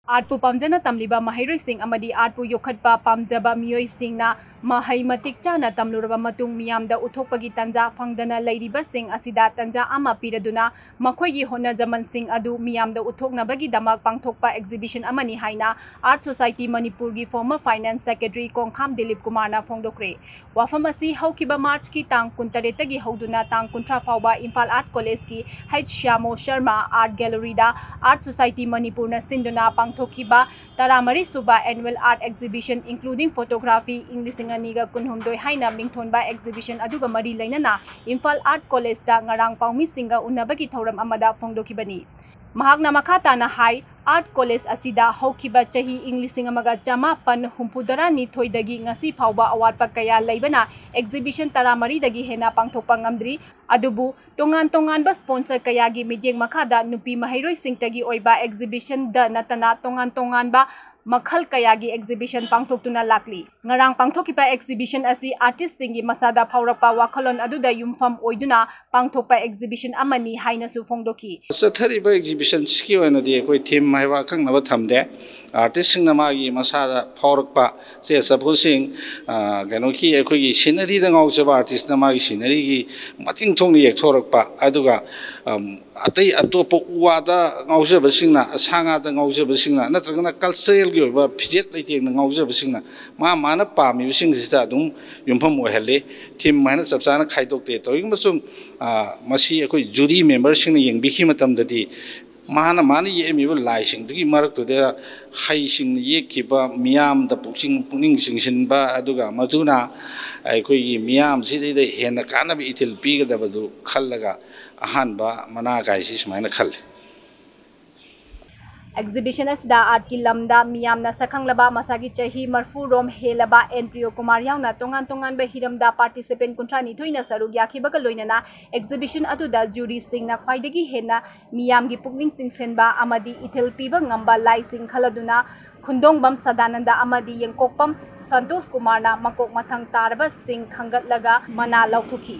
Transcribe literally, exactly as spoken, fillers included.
ꯑꯥꯔꯠꯄꯨ ꯄꯥꯝꯖꯅ ꯇꯝꯂꯤꯕ ꯃꯍꯩꯔꯣꯏꯁꯤꯡ ꯑꯃꯗꯤ ꯑꯥꯔꯠꯄꯨ ꯌꯣꯛꯈꯠꯄ ꯄꯥꯝꯖꯕ ꯃꯤꯑꯣꯏꯁꯤꯡꯅ ꯃꯍꯩ ꯃꯇꯤꯛ ꯆꯥꯅ ꯇꯝꯂꯨꯔꯕ ꯃꯇꯨꯡ ꯃꯤꯌꯥꯝꯗ ꯎꯠꯊꯣꯛꯄꯒꯤ ꯇꯥꯟꯖꯥ ꯐꯪꯗꯅ ꯂꯩꯔꯤꯕꯁꯤꯡ ꯑꯁꯤꯗ ꯇꯥꯟꯖꯥ ꯑꯃ ꯄꯤꯔꯗꯨꯅ ꯃꯈꯣꯏꯒꯤ ꯍꯣꯠꯅꯖꯃꯟꯁꯤꯡ ꯑꯗꯨ ꯃꯤꯌꯥꯝꯗ ꯎꯠꯊꯣꯛꯅꯕꯒꯤꯗꯃꯛ ꯄꯥꯡꯊꯣꯛꯄ exhibition ꯑꯃꯅꯤ ꯍꯥꯏꯅ Art Society ꯃꯅꯤꯄꯨꯔꯒꯤ former finance secretary ꯀꯣꯡꯈꯥꯝ ꯗꯤꯂꯤꯞ ꯀꯨꯃꯥꯔꯅ ꯐꯣꯡꯗꯣꯛꯈ꯭ꯔꯦ꯫ ꯋꯥꯐꯝ ꯑꯁꯤ ꯍꯧꯈꯤꯕ ꯃꯥꯔꯆꯀꯤ ꯇꯥꯡ ꯀꯨꯟꯇꯔꯦꯠꯇꯒꯤ ꯍꯧꯗꯨꯅ ꯇꯥꯡ ꯀꯨꯟꯊ꯭ꯔꯥ ꯐꯥꯎꯕ Imphal Art Collegeꯀꯤ H ꯁ꯭ꯌꯥꯃꯣ Sharma Art Galleryꯗ Art Society ꯃꯅꯤꯄꯨꯔꯅ ꯁꯤꯟꯗꯨꯅ ꯄꯥꯡꯊꯣꯛꯈꯤꯕ ꯇꯔꯥꯃꯔꯤ ꯁꯨꯕ Annual Art Exhibition including Photography ꯏꯪ ꯂꯤꯁꯤꯡ ꯑꯅꯤꯒ ꯀꯨꯟꯍꯨꯝꯗꯣꯏ ꯍꯥꯏꯅ ꯃꯤꯡꯊꯣꯟꯕ exhibition ꯑꯗꯨꯒ ꯃꯔꯤ ꯂꯩꯅꯅ ꯏꯝꯐꯥꯜ Art Collegeꯇ ꯉꯔꯥꯡ ꯄꯥꯎꯃꯤꯁꯤꯡꯒ ꯎꯅꯕꯒꯤ ꯊꯧꯔꯝ ꯑꯃꯗ ꯐꯣꯡꯗꯣꯛꯈꯤꯕꯅꯤ꯫ ꯃꯍꯥꯛꯅ ꯃꯈꯥ ꯇꯥꯅ ꯍꯥꯏ, Art College ꯑꯁꯤꯗ ꯍꯧꯈꯤꯕ ꯆꯍꯤ ꯏꯪ ꯂꯤꯁꯤꯡ ꯑꯃꯒ ꯆꯃꯥꯄꯟ ꯍꯨꯝꯐꯨꯇꯔꯥ ꯅꯤꯊꯣꯏꯗꯒꯤ ꯉꯁꯤ ꯐꯥꯎꯕ ꯑꯋꯥꯠꯄ ꯀꯌꯥ ꯂꯩꯕꯅ exhibition ꯇꯔꯥꯃꯔꯤꯗꯒꯤ ꯍꯦꯟꯅ ꯄꯥꯡꯊꯣꯛꯄ ꯉꯝꯗ꯭ꯔꯤ꯫ ꯑꯗꯨꯕꯨ ꯇꯣꯉꯥꯟ ꯇꯣꯉꯥꯟꯕ sponsor ꯀꯌꯥꯒꯤ ꯃꯤꯠꯌꯦꯡ ꯃꯈꯥꯗ ꯅꯨꯄꯤ ꯃꯍꯩꯔꯣꯏꯁꯤꯡꯇꯒꯤ ꯑꯣꯏꯕ exhibitionꯗ ꯅꯠꯇꯅ ꯇꯣꯉꯥꯟ ꯇꯣꯉꯥꯟꯕ ꯃꯈꯜ ꯀꯌꯥꯒꯤ exhibition ꯄꯥꯡꯊꯣꯛꯇꯨꯅ ꯂꯥꯛꯂꯤ꯫ ꯉꯔꯥꯡ ꯄꯥꯡꯊꯣꯛꯈꯤꯕ exhibition ꯑꯁꯤ artistꯁꯤꯡꯒꯤ ꯃꯁꯥꯗ ꯐꯥꯎꯔꯛꯄ ꯋꯥꯈꯜꯂꯣꯟ ꯑꯗꯨꯗ ꯌꯨꯝꯐꯝ ꯑꯣꯏꯗꯨꯅ ꯄꯥꯡꯊꯣꯛꯄ exhibition ꯑꯃꯅꯤ ꯍꯥꯏꯅꯁꯨ ꯐꯣꯡꯗꯣꯛꯈꯤ꯫ ꯆꯠꯊꯔꯤꯕ exhibitionꯁꯤꯒꯤ ꯑꯣꯏꯅꯗꯤ ꯑꯩꯈꯣꯏ theme ꯍꯥꯏꯕ ꯑꯀꯛꯅꯕ ꯊꯝꯗꯦ꯫ Artistꯁꯤꯡꯅ ꯃꯥꯒꯤ ꯃꯁꯥꯗ ꯐꯥꯎꯔꯛꯄ, say supposing, ꯑ, ꯀꯩꯅꯣꯒꯤ ꯑꯩꯈꯣꯏꯒꯤ sceneryꯗ ꯉꯥꯎꯖꯕ artistꯅ ꯃꯥꯒꯤ sceneryꯒꯤ ꯃꯇꯤꯡ ꯊꯣꯛꯅ ꯌꯦꯛꯊꯣꯔꯛꯄ, ꯑꯗꯨꯒ, ꯑꯝ, ꯑꯇꯩ ꯑꯇꯣꯞꯄ ꯎ ꯋꯥꯗ ꯉꯥꯎꯖꯕꯁꯤꯡꯅ, ꯁꯥ ꯉꯥꯗ ꯉꯥꯎꯖꯕꯁꯤꯡꯅ, ꯅꯠꯇ꯭ꯔꯒꯅ culturalꯒꯤ ꯑꯣꯏꯕ ꯐꯤꯖꯦꯠ ꯂꯩꯇꯦꯡꯗ ꯉꯥꯎꯖꯕꯁꯤꯡꯅ ꯃꯥ ꯃꯥꯅ ꯄꯥꯝꯃꯤꯕꯁꯤꯡꯁꯤꯗ ꯑꯗꯨꯝ ꯌꯨꯝꯐꯝ ꯑꯣꯏꯍꯜꯂꯤ꯫ Theme ꯍꯥꯏꯅ ꯆꯞ ꯆꯥꯅ ꯈꯥꯏꯗꯣꯛꯇꯦ꯫ ꯇꯧꯏꯒꯨꯝꯕꯁꯨꯡ, ꯑ, ꯃꯁꯤ ꯑꯩꯈꯣꯏ jury memberꯁꯤꯡꯅ ꯌꯦꯡꯕꯤꯈꯤꯕ ꯃꯇꯝꯗꯗꯤ ꯃꯥꯅ, ꯃꯥꯅ ꯌꯦꯛꯑꯝꯃꯤꯕ ꯂꯥꯏꯁꯤꯡꯗꯨꯒꯤ ꯃꯔꯛꯇꯨꯗ ꯍꯩꯁꯤꯡꯅ ꯌꯦꯛꯈꯤꯕ, ꯃꯤꯌꯥꯝꯗ ꯄꯨꯛꯁꯤꯡ, ꯄꯨꯛꯅꯤꯡ ꯆꯤꯡꯁꯤꯟꯕ, ꯑꯗꯨꯒ ꯃꯗꯨꯅ ꯑꯩꯈꯣꯏꯒꯤ ꯃꯤꯌꯥꯝꯁꯤꯗꯩꯗ ꯍꯦꯟꯅ ꯀꯥꯟꯅꯕ ꯏꯊꯤꯜ ꯄꯤꯒꯗꯕꯗꯨ ꯈꯜꯂꯒ ꯑꯍꯥꯟꯕ ꯃꯅꯥ ꯀꯥꯏꯁꯤ ꯁꯨꯃꯥꯏꯅ ꯈꯜꯂꯤ꯫ Exhibition ꯑꯁꯤꯗ artꯀꯤ ꯂꯝꯗ ꯃꯤꯌꯥꯝꯅ ꯁꯛꯈꯪꯂꯕ ꯃꯁꯥꯒꯤ ꯆꯍꯤ ꯃꯔꯐꯨ ꯔꯣꯝ ꯍꯦꯜꯂꯕ ꯑꯦꯟ ꯄ꯭ꯔꯤꯌꯣ ꯀꯨꯃꯥꯔ ꯌꯥꯎꯅ ꯇꯣꯉꯥꯟ ꯇꯣꯉꯥꯟꯕ ꯍꯤꯔꯝꯗ participant ꯀꯨꯟꯊ꯭ꯔꯥ ꯅꯤꯊꯣꯏꯅ ꯁꯔꯨꯛ ꯌꯥꯈꯤꯕꯒ ꯂꯣꯏꯅꯅ exhibition ꯑꯗꯨꯗ juryꯁꯤꯡꯅ ꯈ꯭ꯋꯥꯏꯗꯒꯤ ꯍꯦꯟꯅ ꯃꯤꯌꯥꯝꯒꯤ ꯄꯨꯛꯅꯤꯡ ꯆꯤꯡꯁꯤꯟꯕ ꯑꯃꯗꯤ ꯏꯊꯤꯜ ꯄꯤꯕ ꯉꯝꯕ ꯂꯥꯏꯁꯤꯡ ꯈꯜꯂꯗꯨꯅ ꯈꯨꯟꯗꯣꯡꯕꯝ ꯁꯗꯥꯅꯟꯗ ꯑꯃꯗꯤ ꯌꯦꯡꯀꯣꯛꯄꯝ ꯁꯟꯇꯣꯁ ꯀꯨꯃꯥꯔꯅ ꯃꯀꯣꯛ ꯃꯊꯪ ꯇꯥꯔꯕꯁꯤꯡ ꯈꯟꯒꯠꯂꯒ ꯃꯅꯥ ꯂꯧꯊꯣꯛꯈꯤ꯫